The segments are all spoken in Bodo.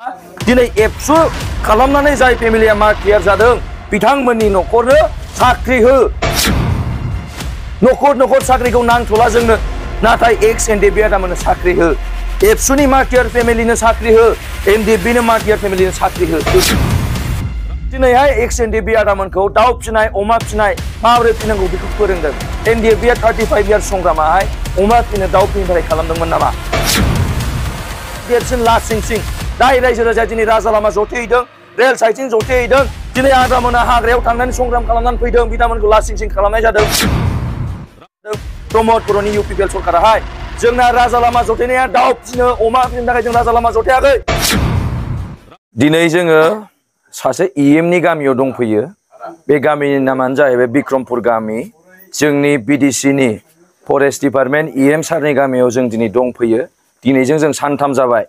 दिनै एबसु खालामनानै जाय फेमिलिया मार्टियार जादों बिथांमोननि न'खरनो साख्रि हो न'खर साख्रिखौ नांथ'ला जोंनो नाथाय एक्स एनडिएफबि आदामोननो साख्रि हो एबसुनि मार्टियार फेमिलिनो साख्रि हो एनडिएफबिनो मार्टियार फेमिलिनो साख्रि हो दिनैहाय एक्स एनडिएफबि आदामोनखौ दाउ फिसिनाय अमा फिसिनाय माबोरै फिनांगौ बेखौ फोरोंदों एनडिएफबिया 35 इयार्स संग्रामाहाय अमा फिनो दाउ फिनो थाखाय खालामदोंमोन नामा देरसिन लासिं सिं दाय रायजो राजाया दिनै राजा लामा जथेहैदों रेल साइथिं जथेहैदों दिनै आदामोना हाग्रायाव थांनानै संग्राम खालामनानै फैदों बिथांमोनखौ लासिं सिं खालामनाय जादों प्रमद बर'नि इउपिपिएल सरकाराहाय जोंना राजा लामा जथेनाया दाउ फिनो अमा फिनो थाखाय जों राजा लामा जथेयाखै दिनै जोङो सासे इएमनि गामियाव दंफैयो बे गामिनि नामानो जाहैबाय बिक्रमपुर गामि जोंनि बिडिसिनि फरेस्ट डिपार्टमेन्ट इएम सारनि गामियाव जों दिनै दंफैयो दिनैजों जों सानथाम जाबाय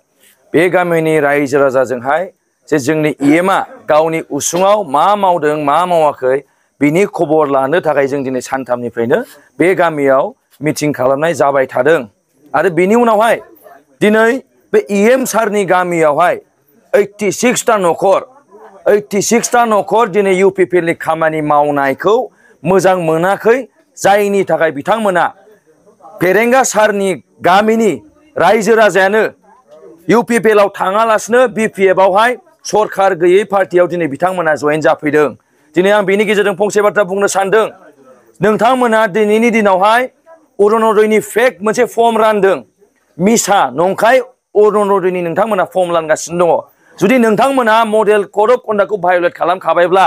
बे गामिनि रायजो राजाजोंहाय जे जोंनि इएमआ गावनि उसुङाव मा मावदों मा मावाखै बिनि खबर लानो थाखाय जों दिनै सानथामनिफ्रायनो बे गामियाव मिटिं खालामनाय जाबाय थादों आरो बिनि उनावहाय दिनै बे इएम सारनि गामियावहाय 86टा न'खर दिनै इउपिपिएलनि खामानि मावनायखौ मोजां मोनाखै जायनि थाखाय बिथांमोना फेरेंगा सारनि गामिनि रायजो राजायानो इउपिपिएलआव थाङालासिनो बिपिएफआवहाय सरकार गैयै पार्टियाव दिनै बिथांमोना जयेन जाफैदों दिनै आं बेनि गेजेरजों फंसे बाथ्रा बुंनो सानदों नोंथांमोना दिनैनि दिनावहाय अरुण'दयनि फेक मोनसे फर्म रानदों मिसा नंखाय अरुण'दयनि नोंथांमोना फर्म रानगासिनो दङ जुदि नोंथांमोना मडेल कड अफ कन्डाक्टखौ भायलेट खालामखाबायब्ला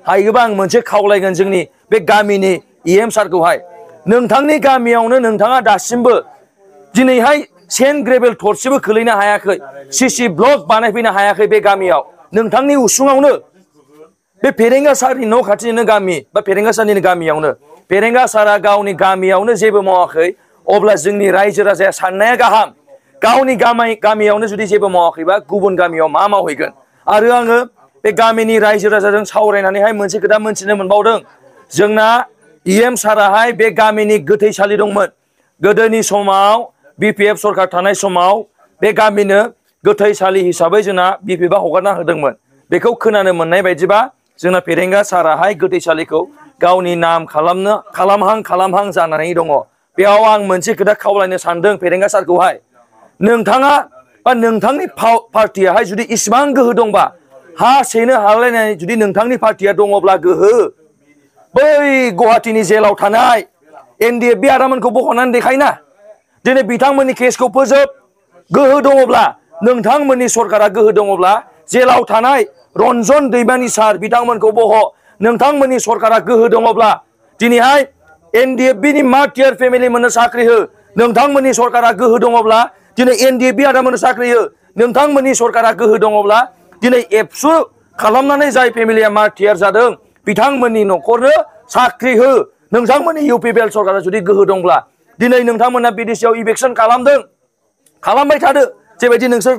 हायोबा आं मोनसे खावलायगोन जोंनि बे गामिनि इएम सारखौहाय नोंथांनि गामियावनो नोंथाङा दासिमबो दिनैहाय सेन्ट ग्रेभेल थरसेबो खोलैनो हायाखै सिसि ब्लक बानायफैनो हायाखै बे गामियाव नोंथांनि उसुङावनो बे फेरेंगा सारनि न' खाथिनिनो गामि बा फेरेंगा सारनिनो गामियावनो फेरेंगा सारा गावनि गामियावनो जेबो मावाखै अब्ला जोंनि रायजो राजाया साननाया गाहाम गावनि गामियावनो जुदि जेबो मावाखैबा गुबुन गामियाव मा मावहैगोन आरो आङो बे गामिनि रायजो राजाजों सावरायनानैहाय मोनसे खोथा मोनथिनो मोनबावदों जोंना इएम साराहाय बे गामिनि गोथैसालि दंमोन गोदोनि समाव बिपिएफ सरकार थानाय समाव बे गामिनो गोथैसालि हिसाबै जोंना बिपिएफआ हगारना होदोंमोन बेखौ खोनानो मोननाय बायदिबा जोंना फेरेंगा साराहाय गोथैसालिखौ गावनि नाम खालामहां जानानै दङ बेयाव आं मोनसे खोथा खावलायनो सानदों फेरेंगा सारखौहाय नोंथाङा बा नोंथांनि पार्टियाहाय जुदि इसिबां गोहो दंबा हा सेनो हालायनाय जुदि नोंथांनि पार्टिया दङब्ला गोहो बै गुवाहाटीनि जेलाव थानाय एनडिएफबि आदामोनखौ बख'नानै देखायना दिनै बिथांमोननि केसखौ फोजोब गोहो दङब्ला नोंथांमोननि सरकारा गोहो दङब्ला जेलाव थानाय रन्जन दैमानि सार बिथांमोनखौ बह' नोंथांमोननि सरकारा गोहो दङब्ला दिनैहाय एनडिएफबिनि मार्टियार फेमिलि मोननो साख्रि हो नोंथांमोननि सरकारा गोहो दङब्ला दिनै एनडिएफबि आदामोननो साख्रि हो नोंथांमोननि सरकारा गोहो दङब्ला दिनै एबसु खालामनानै जाय फेमिलिया मार्टियार जादों बिथांमोननि न'खरनो साख्रि हो नोंथांमोननि इउपिपिएल सरकारा जुदि गोहो दंब्ला दिनै नोंथांमोना बिडिसिआव इलेक्सन खालामबाय थादो जेबायदि नोंसोर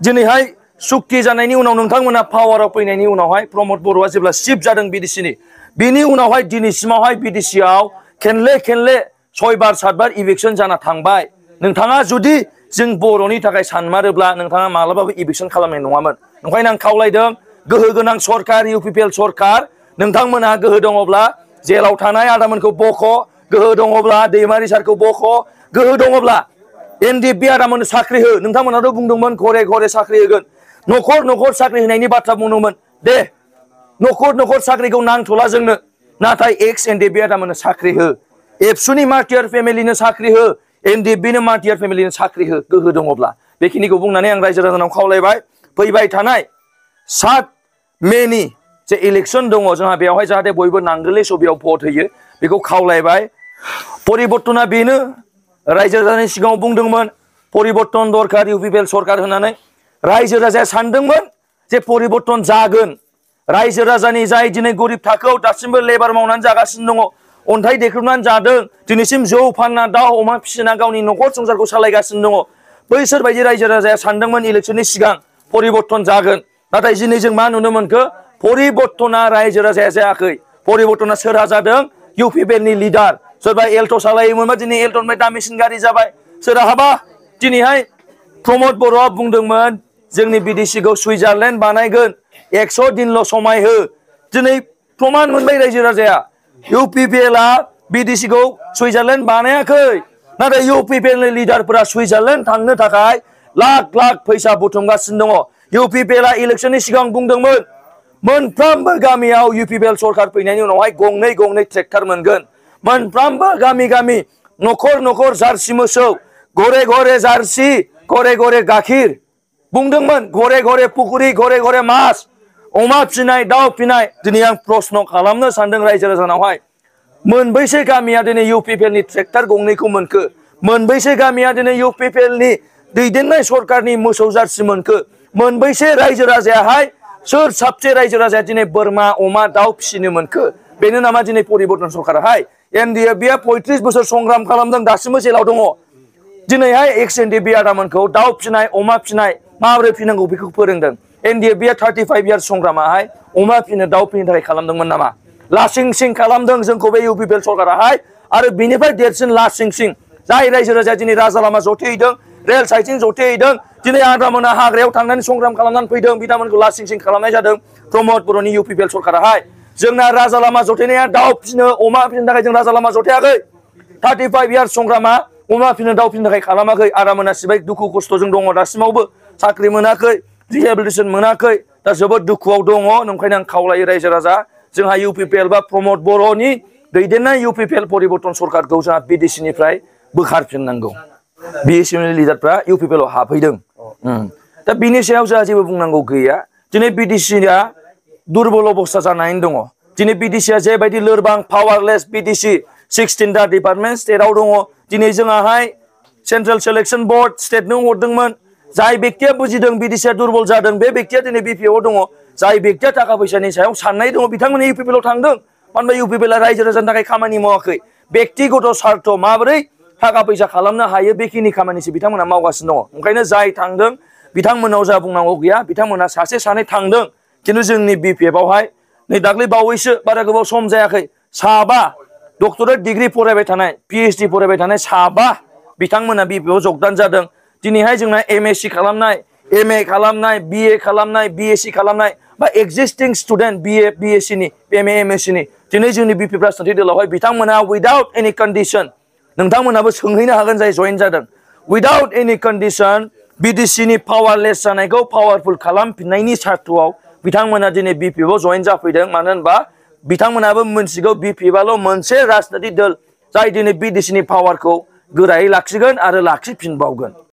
दिनैहाय सुक्ति जानायनि उनाव नोंथांमोना पावाराव फैनायनि उनावहाय प्रमद बर'आ जेब्ला चिफ जादों बिडिसिनि बिनि उनावहाय दिनैसिमावहाय बिडिसिआव खेनले 6 बार 7 बार इलेक्सन जाना थांबाय नोंथाङा जुदि जों बर'नि थाखाय सानमारोब्ला नोंथाङा मालाबाबो इलेक्सन खालामनाय नङामोन ओंखायनो आं खावलायदों गोहो गोनां सरकार इउपिपिएल सरकार नोंथांमोनहा गोहो दङब्ला जेलाव थानाय आदामोनखौ बख' गोहो दङब्ला दैमारि सारखौ बख' गोहो दङब्ला एनडिएफबि आदामोननो साख्रि हो नोंथांमोनाथ' बुंदोंमोन घरे साख्रि होगोन न'खर साख्रि होनायनि बाथ्रा बुंदोंमोन दे न'खर साख्रिखौ नांथ'ला जोंनो नाथाय एक्स एनडिएफबि आदामोननो साख्रि हो एबसुनि मार्टियार फेमिलिनो साख्रि हो एनडिएफबिनो मार्टियार फेमिलिनो साख्रि हो गोहो दङब्ला बेखिनिखौ बुंनानै आं रायजो राजानाव खावलायबाय फैबाय थानाय 7 मेनि जे इलेक्सन दङ जोंहा बेवहाय जाहाथे बयबो नांगोलनि सबियाव भट होयो बेखौ खावलायबाय परिबर्तना बेनो रायजो राजानि सिगाङाव बुंदोंमोन परिबर्तन दरकार इउपिपिएल सरकार होननानै रायजो राजाया सानदोंमोन जे परिबर्तन जागोन रायजो राजानि जाय दिनै गरिब थाखोआव दासिमबो लेबार मावनानै जागासिनो दङ अन्थाइ देख्रुबनानै जादों दिनैसिम जौ फानना दाउ अमा फिसिना गावनि न'खर संसारखौ सालायगासिनो दङ बैसोर बायदि रायजो राजाया सानदोंमोन इलेक्सननि सिगां परिबर्तन जागोन नाथाय दिनै जों मा नुनो मोनखो परिबर्तना रायजो राजाया जायाखै परिबर्तना सोरहा जादों इउपिपिएलनि लिडार सोरबा एल्ट' सालायोमोनबा दिनै एल्ट'निफ्राय दामिसिन गारि जाबाय सोरहाबा दिनैहाय प्रमद बर'आ बुंदोंमोन जोंनि बिदेशिखौ सुइजारलेण्ड बानायगोन 100 दिनल' समाय हो दिनै प्रमान मोनबाय रायजो राजाया UPPLआ बिदेशिखौ सुइजारलेण्ड बानायाखै नाथाय UPPLनि लिडारफोरा सुइजारलेण्ड थांनो थाखाय लाख लाख फैसा बुथुमगासिनो दङ UPPLआ इलेक्शननि सिगां बुंदोंमोन मोनफ्रोमबो गामियाव UPPL सरकार फैनायनि उनावहाय गंनै गंनै ट्रेक्टर मोनगोन मोनफ्रोमबो गामि गामि न'खर न'खर जार्सि मोसौ घरे घरे जार्सि घरे घरे गाखिर बुंदोंमोन घरे घरे पुखुरि घरे घरे मास अमा फिनाय दाउ फिनाय दिनै आं प्रश्न खालामनो सानदों रायजो राजानावहाय मोनबैसे गामिया दिनै UPPLनि ट्रेक्टर गंनैखौ मोनखो मोनबैसे गामिया दिनै UPPLनि दैदेननाय सरकारनि मोसौ जार्सि मोनखो मोनबैसे रायजो राजायाहाय सोर साबसे रायजो राजाया दिनै बोरमा अमा दाउ फिसिनो मोनखो बेनो नामा दिनै परिबर्तन सरकाराहाय NDFBआ 35 बोसोर संग्राम खालामदों दासिमबो जेलाव दङ दिनैहाय एक्स NDFB आदामोनखौ दाउ फिनाय अमा फिनाय माबोरै फिनांगौ बेखौ फोरोंदों NDFBआ 35 इयार्स संग्रामाहाय अमा फिनो दाउ फिनो थाखाय खालामदोंमोन नामा लासिं सिं खालामदों जोंखौ बे UPPL सरकाराहाय आरो बिनिफ्राय देरसिन लासिं सिं जाय रायजो राजाया दिनै राजा लामा जथेहैदों रेल साइथिं जथेहैदों दिनै आदामोना हाग्रायाव थांनानै संग्राम खालामनानै फैदों बिथांमोनखौ लासिं सिं खालामनाय जादों प्रमद बर'नि UPPL सरकाराहाय जोंना राजा लामा जथेनाया दाउ फिनो अमा फिनो थाखाय जों राजा लामा जथेयाखै 35 इयार्स संग्रामा अमा फिनो दाउ फिनो थाखाय खालामाखै आदामोना सिबाय दुखु खस्थ'जों दङ दासिमावबो साख्रि मोनाखै रिहेबिलिटेसन मोनाखै दा जोबोद दुखुआव दङ नंखायनो आं खावलायो रायजो राजा जोंहा UPPL बा प्रमद बर'नि दैदेननाय UPPL परिबर्तन सरकारखौ जोंहा बिदेशिनिफ्राय बोखारफिननांगौ BSPनि लिडारफ्रा UPPLआव हाबफैदों दा बिनि सायाव जोंहा जेबो बुंनांगौ गैया दिनै बिदेशिया दुरबल अबस्था जानानै दङ दिनै बिदेशिया जेबायदि लोरबां पावारलेस बिदेशि 16टा डिपार्टमेन्ट स्टेटआव दङ दिनै जोंहाहाय सेन्ट्रेल सिलेक्शन बोर्ड स्टेटनो हरदोंमोन जाय बेक्तिया बुजिदों बिदेशिया दुरबल जादों बे बेक्तिया दिनै BPO दङ जाय बेक्तिया थाखा फैसानि सायाव साननाय दङ बिथांमोना UPPLआव थांदों मानो होनबा UPPLआ रायजो राजानि थाखाय खामानि मावाखै बेक्तिगत स्वार्थ माबोरै थाखा फैसा खालामनो हायो बेखिनि खामानिसो बिथांमोना मावगासिनो दङ ओंखायनो जाय थांदों बिथांमोनाव जा बुंनांगौ गैया बिथांमोना सासे सानै थांदों खिन्थु जोंनि BPFआवहाय नै दाख्लै बावैसो बारा गोबाव सम जायाखै साबा डक्टरेट डिग्री फरायबाय थानाय PhD फरायबाय थानाय साबा बिथांमोना BPFआव जगदान जादों दिनैहाय जोंना MSc खालामनाय MA खालामनाय BA खालामनाय BSc खालामनाय बा एक्जिस्टिं स्टुडेन्ट BA BSc नि MA MSc नि दिनै जोंनि BP राजखान्थि दलावहाय बिथांमोना उइदाउट एनि कन्डिशन नोंथांमोनाबो सोंहैनो हागोन जाय जइन जादों उइदाउट एनि कन्डिशन बिदेशिनि पावारलेस जानायखौ पावारफुल खालामफिननायनि सार्थआव बिथांमोना दिनै BPFआव जइन जाफैदों मानो होनबा बिथांमोनाबो मोनथिगौ BPFआल' मोनसे राजखान्थि दल जाय दिनै बिदेशिनि पावारखौ गोरायै लाखिगोन आरो लाखिफिनबावगोन